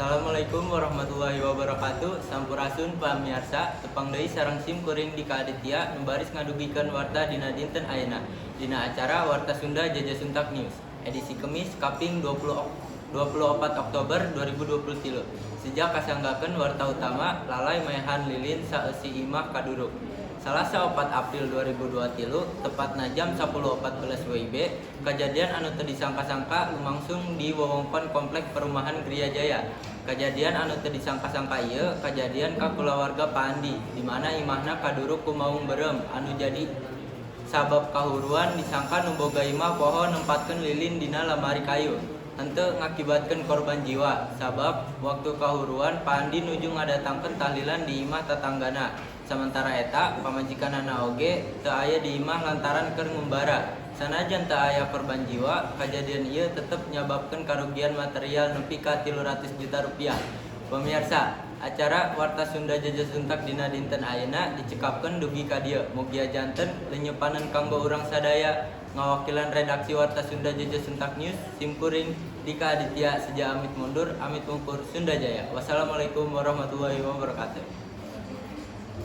Assalamualaikum warahmatullahi wabarakatuh. Sampurasun pamiarsa, tepang deui sareng sim kuring Dika Aditya nu baris ngadugikeun warta dina dinten ayeuna dina acara Warta Sunda Jaja Suntak News edisi Kemis kaping 24 Oktober 2023. Seja kasanggakeun warta utama, lalay maehan lilin saeusi imah kaduruk. Salasa 4 April 2023, tepatna jam 10.14 WIB, kejadian anu teu disangka-sangka lumangsung di wewengkon Komplek Perumahan Griya Jaya. Kejadian anu teu disangka-sangka ieu kajadian ka kulawarga Pak Andi, di mana imahna kaduruk ku maung beureum anu jadi sabab kahuruan disangka nu boga imah poho nempatkeun lilin dina lamari kayu. Henteu ngakibatkeun korban jiwa, sabab waktu kahuruan Pak Andi nuju ngadatangkeun tahlilan di imah tatanggana. Samentara eta, pamajikanana oge teu aya di imah lantaran keur ngumbara. Sanajan teu aya korban jiwa, kajadian ieu tetep nyababkeun karugian material nepi ka 300 juta rupiah. Pemirsa, acara Warta Sunda Jaja Suntak dina dinten ayeuna dicekapkeun dugi ka dieu. Mugia janten lenyepanan kanggo urang sadaya. Ngawakilan redaksi Warta Sunda Jaja Suntak News, sim kuring Dika Aditya seja amit mundur, amit mungkur, Sunda Jaya. Wassalamualaikum warahmatullahi wabarakatuh.